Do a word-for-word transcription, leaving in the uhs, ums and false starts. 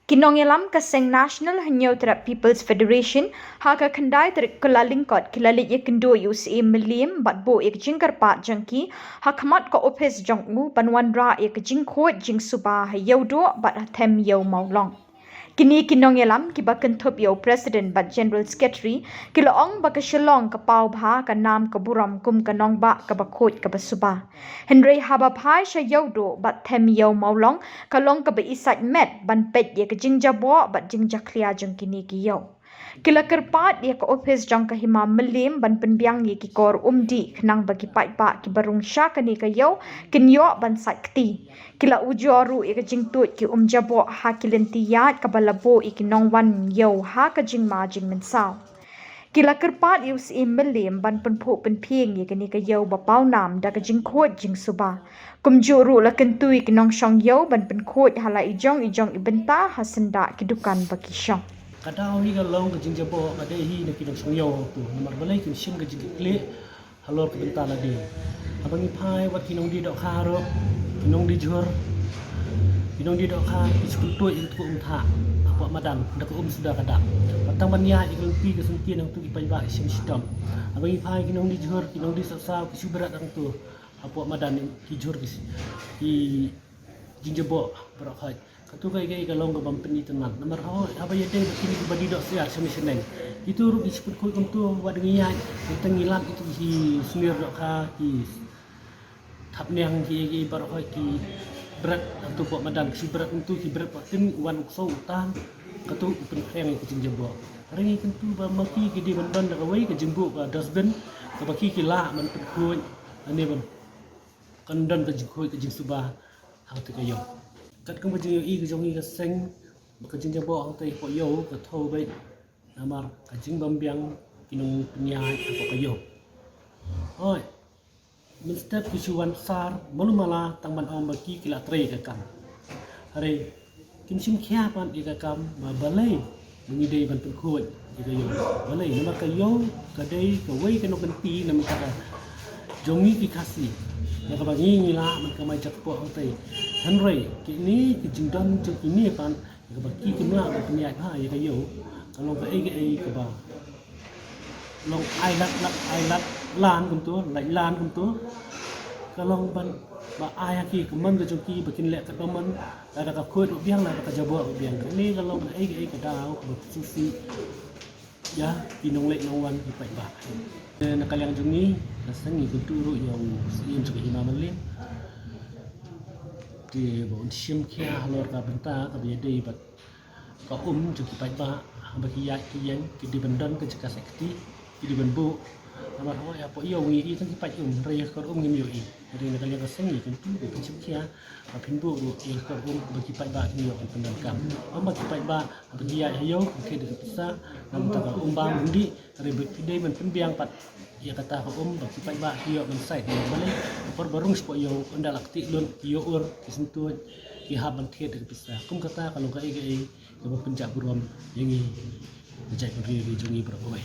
Ki nongïalam ka seng National Hynñiewtrep People's Federation ha ka khyndai tarik Kyllalyngkot ki la leit ïakynduh ïa u Syiem Mylliem bad buh ïa ka jingkyrpad jong ki ha khmat ka ophis jong u ban wanrah ïa ka jingkhuid jingsuba ha Ïewduh bad ha Them Ïew Mawlong. Kine ki nongïalam kiba kynthup ïa u President bad General Secretary ki la ong ba ka Shillong ka paw bha ka nam ka burom kum ka nongbah kaba khuid kaba suba. Hynrei haba phai sha Ïewduh bad Them Ïew Mawlong ka long kaba isaitmet ban peit ïa ka jingjaboh bad jingjakhlia jong kine ki ïew. Ki la kyrpad ïa ka ophis jong ka Hima Mylliem ban pynbiang ïa ki kor umdih khnang ba ki paidbah kiba rung sha kane ka ïew kin ïoh ban sait kti. Ki la ujor ruh ïa ka jingtuid ki um jaboh ha ki lynti ïaid kaba la buh ïa ki nongwan ïew ha ka jingma jingmynsaw. Ki la kyrpad ïa u Syiem Mylliem ban pynphuh pynphieng ïa kane ka ïew ba paw nam da ka jingkhuid jingsuba. Kumjuh ruh la kyntu ïa ki nongshong ïew ban pynkhuid ha la i jong i jong i bynta ha syndah ki dukan ba ki shong. Ka daw hi ka long ka jingjaboh ka dei hi na ki nongshong ïew hangtu. Namar balei kim shim ka jingkitkhlieh halor ka bynta lade. Haba ngi phai wat ki nongdie dohkha ruh, ki nongdie jhur, ki nongdie dohkha ki shu kyntuid ïa ka um thah hapoh madan da ka um suda ka dak. Wat tang ban ïaid ïa ka lynti ka syntien hangtu ki paidbah ki shim shitom. Haba ngi phai ki nongdie jhur, ki nongdie sawsaw ki shu bret hangtu hapoh madan, ki jhur ki, ki jingjaboh baroh khoit. Katu ka, ka, ka long kaba ym pynitynnad. Namar haba, haba ïadei bad kine kiba die doh syiar shane shaneng, kitu ruh ki shu pynkhuid kumtu, wat ngi ïaid, wat tang ngi lap kitu ki snier dohkha, ki thapniang, ki, ki baroh khoit ki bret hangtu hapoh madan, ki shu bret hangtu, ki bret hapoh tin, wan u ksew u tang, katu u pynkhreh ïa ka jingjaboh. Hynrei ngi kyntu ba ma ki ki dei ban don da kawei ka jingbuh ka dustbin kaba ki ki lah ban pynkhuid, lane ban kan don ka jingkhuid ka jingsuba hangtei ka ïew. Katkum ka jingïohi ka jong ngi ka seng ba ka jingjaboh hangtei hapoh ïew ka thew beit namar ka jingbymbiang ki nongpynïaid hapoh ka ïew. Hooid, mynstep ki shu wan sar malu mala tang ban ong ba ki ki la trei ka kam. Hynrei kim shim khia pat ïa ka kam ba balei ba ngi dei ban pynkhuid ïa ka ïew. Balei? Namar ka ïew ka dei kawei ka nongkynti na bynta ka jong ngi ki Khasi, ïa kaba ngi ngi lah ban kamai jakpoh hangtei. Hynrei kine ki jingdon jong kine pat, ïa kaba ki kim lah ban pynïaid bha ïa ka ïew, ka long kaei kaei kaba long ai lad, lad, ai lad lan kumtu, lait lan kumtu. Ka long ban ba ai ha ki ka mon ka jong ki ba kin leh katba mon, lada ka khuid ruh biang, lada ka jaboh ruh biang. Kane ka long kaei kaei ka daw kaba shisha ïa ki nongleit nongwan ki paidbah. Na ka liang jong ngi, ka seng ngi kyntu ruh ïa u Syiem jong ka Hima Mylliem te ba un shim khia halor ka bynta kaba ïadei bad ka um jong ki paidbah, haba ki ïaid ki ïeng ki dei ban don ka jaka sait kti, ki dei ban buh. Namar haba ïa poi ïew ngi ïohi tang ki paid um, hynrei ïa ka kor um ngim ïohi. Hynrei na ka liang ka seng ngi kyntu ba phin shim khia, ba phin buh ruh ïa ka kor um ba ki paidbah kin ïoh ban pyndonkam. Ym ba ki paidbah haba ki ïaid ha ïew kin thied da ka pisa na bynta ka um bam um dih, hynrei ba ki dei ban pynbiang pat ïa kata ka um ba ki paidbah ki ïoh ban sait. Balei? Ka por ba rung shapoh ïew ynda la ktieh lut ki ïoh ur, ki syntuid, ki hap ban thied da ka pisa. Kum kata ka long kaei kaei kaba pynjah burom ïa ngi, ka jaitbynriew jong ngi baroh kawei.